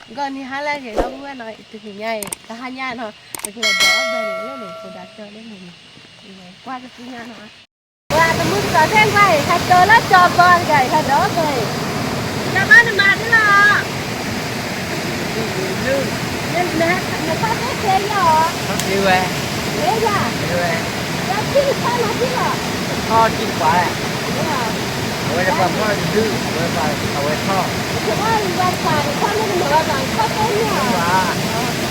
ဂီၢ်နံၤဟါလၢအဂ့ၤ ဒီပုၢ်ဝဲၢ်နီၤ, တဟါညါနီၤ, တဟါညါနီၤ, ပကလဲၤဒီးဘၢန့ၣ်လၢန့ၣ် ဖိဒါကၠီလၢန့ၣ်, ကွၢ်ကသ့ၣ်ညါနီၤ, ပှၤတမုၢ်တကိးသ့ၣ်ကွၢ်အံၤ ဟဲကၢလၢကၠီဘီတဂၤအံၤ ဟဲဒီးဘၢအံၤ, နဘၣ်နမၤဒ်လီၤ နခီၣ်သ့ၣ်သ့လီၤ, သ့ယၤ, သ့ဝဲ, ဒီးထံၣ်နခီၣ်လီၤထံၣ်လီၤ, ထီၣ်ထံၣ်တပှၤ, အဝဲဒၣ်ပှၤဖီၣ်တဒု, အဝဲပှၤအဝဲထီၣ်,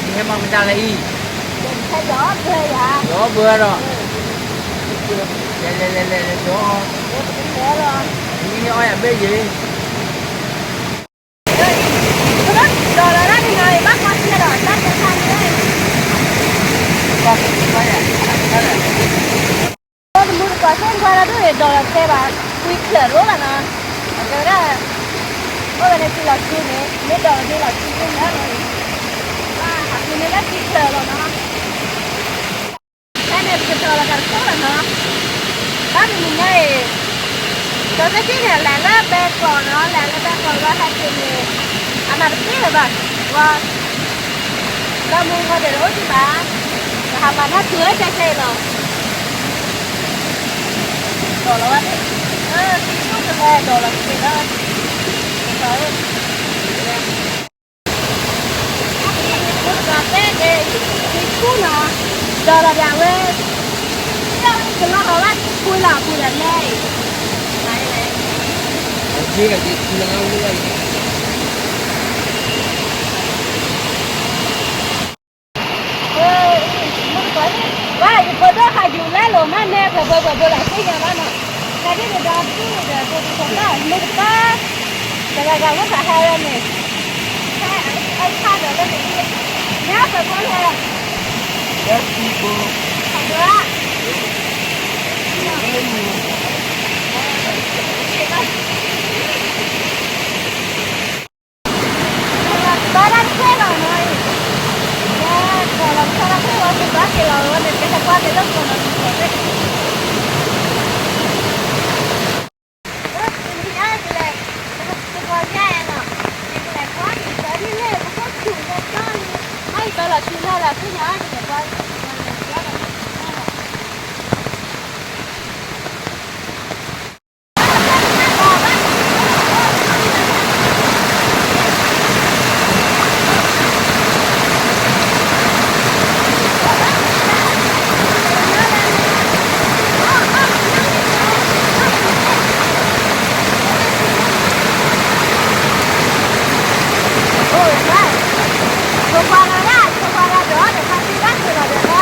နဟဲမၤမတၤလၢအံၤ, ဒီးဘၢဒီး, လဲၤလဲၤလဲၤလဲၤလဲၤဒီး, မ့ၢ်အီၣ်ယၤဘ့ၣ်ယ့ၤ ဒီးလီၤဒၣ်န့ၣ်နီၤ ဘၣ်ကွၢ်စၢၤဒီး တၢ်ကဲခါန့ၣ်, တမုၢ်တကိးသ့ၣ်ကွၢ်ဒၣ်ဒိၣ်န့ၣ် ဒီးလီၤတဲဘၣ် ကွံာ်ချၢးရိၣ်လီၤနီၤ, အကဲဝဲဒၣ်, အိၣ်ဝဲန့ၣ်က့ၤလီၤဆူန့ၣ် မ့ၢ်ဒီးလီၤဆူန့ၣ်လီၤ, အဃိန့ၣ်လၢကွံာ်ချၢးလီၤနီၤ ဖဲန့ၣ်ပကတီၤလီၤတၢ်တခိၣ်လီၤနီၤ, ဘၣ်မနုၤညါအံၤ, ဒီးသ့ၣ်န့ၣ် လဲၤလၢဘဲကီးနီၤ, လဲၤလၢဘဲကီးလီၤဟဲက့ၤန့ၣ်, အမၤတသ့လၢၤဘၣ်, ဝါ, လၢမူဝဲဒၣ်တအိၣ်ဒံးဘၣ်, ပဟးမၤနီၢ်ထူဝဲကဲခဲအံၤလီၤ, ဒီးလီၤဝဲ, သံဆိကလဲၤဒီးလီၤတက့ၢ်လီၤ, မုၢ်တကိးသ့ၣ်န့ၣ်, သံဆူၣ်နီၤ, ဒီးလီၤဒၣ်ဝဲ, ကလီၤဟီလၢထံပူၤလီၤပူၤဒီးလဲၣ်, မုၢ်တကိး, ဝါ ယဖိဒိၣ်ဟးယူၤလၢလိၤမးနဲ ပှဲၤဘိပှဲၤဘိလီၤသ့ၣ်ညါဘၣ်နီၤ, တၢ်ဒ်န့ၣ်ဒီးဒ်န့ၣ်ဒီး ဖိဒိၣ်ဖိဒိၣ် မုၢ်တကိး တဂၤဂၤအိၣ်သးဟဲဝဲန့ၣ်, ဟဲအံၤခါဒီးလၢန့ၣ်, ညါပှဲၤဘိလဲၣ်, လၢသံဘိ, အဘၣ်, ဘၣ်တၢ်ထွဲလီၤနီၤအံၤ, ဘၣ်တၢ်ထွဲလီၤ ပဘၣ်က့ၤလီၤဝဲန့ၣ် ကဟဲကွၢ်က့ၤလၢကျိၤနီၤ ကလဲၤ, ကလဲၤ, ကလဲၤကွၢ်က့ၤ ကန့ၣ် ပကဆူၣ်လၢကျီၢ်အံၤ, အံၤဘၣ်လီၤဆူၣ်လၢ်လၢ်သ့ၣ်ညါ ကလဲၤကွၢ်က့ၤ ကလဲၤကွၢ်က့ၤ ဆိပှၤဂၤဒၣ် ဆိပှၤဂၤဒီး တခါသံဘၣ်ဆိလီၤဒီးလၢ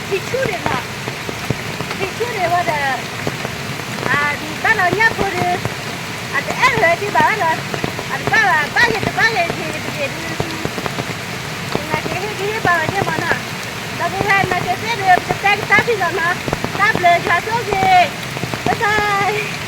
ထံဆူၣ်န့ၣ်နီၤ, ထံဆူၣ်န့ၣ်ဝဲဒီး အဘၣ်လီၤညၣ်ဖိဒီး အတအဲၣ်လၢၤက့ဘၣ်ဝဲဒီး အတဘၣ်ဘၣ် ဘၣ်ယတဘၣ်ယဂ့ၤတဂ့ၤဒုး နာ်က့ဟ့ၣ်ဂံၢ်ဟ့ၣ်ဘါလီၤန့ၣ်မနီၤ, ဒီးပဝဲနာ်က့သ့ၣ်ဒီး ပကတဲကစၢ်ဖံးလီၤနီၤ, တၢ်ဘျုးယွၤဆိၣ်ဂ့ၤ, ဘၣ်ဘၣ်.